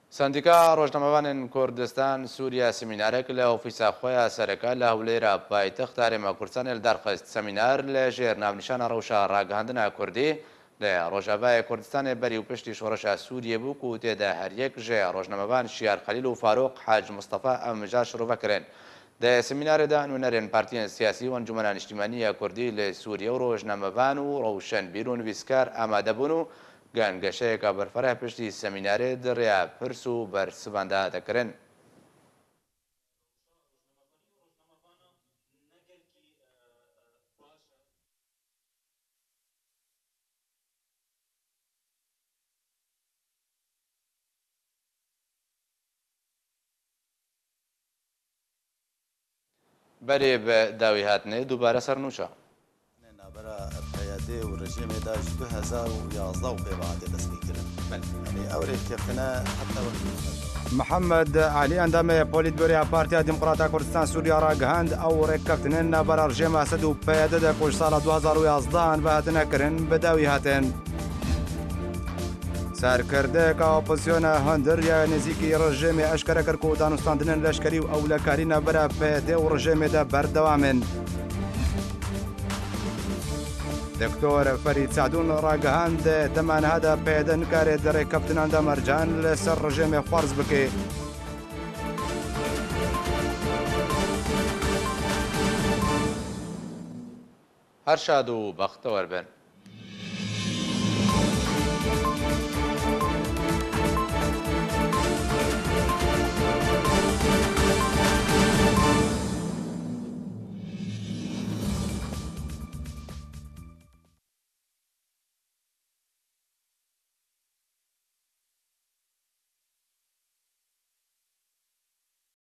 Sendîka Rojnamevanên Kurdistan Sûriye semînarek li ofîsa xwe ya sereke li Hewlêra paytexta Herêma Kurdistanê li dar xist. Semînar li jêr navnîşana Rewşa Ragihandina Kurdî li Rojavayê Kurdistanê berî û piştî şoreşa Sûriyê bû ku tê de her yek ji rojnamevan Şiyar Xelîl û Farûq Hac Mistefa em mijar şirove kirin. Di semînarê de nûnerên partiyên siyasî û Encûmena Niştîmanî ya Kurdî li Sûriye û rojnamevan û rewşenbîr û nivîskar amade bûn û gengeşeyeke berfireh piştî semînarê di rêya pirs û bersivan de hate kirin. Berê bi dawî hatinê dubare ser nûşa. Navbera P Y D û rejîmê de ji du hezar û yazdeh û pê ve hate destpêkirin. Belê. Yanî ew rêkeftine heta wekî Mihemed Elî, endamê Polîtbüroya Partiya Demokrata Kurdistan Sûriya ragihand, ew rêkeftinên navbera rejîma Esed û P Y D de ku ji sala du hezar û yazdehan ve hatine kirin, bi dawî hatin. Serkirdeyeka opozisyona hundir ya nêzîkî rejîmê eşkere kir ku danûstandinên leşkerî û ewlekarî navbera P Y D û rejîmê de berdewam in. Doktor Ferîd Sadûn ragihand, dema niha de P Y D nikare di rêkeftinan de mercan li ser rejîmê ferz bike. Her şad û bextewer bin.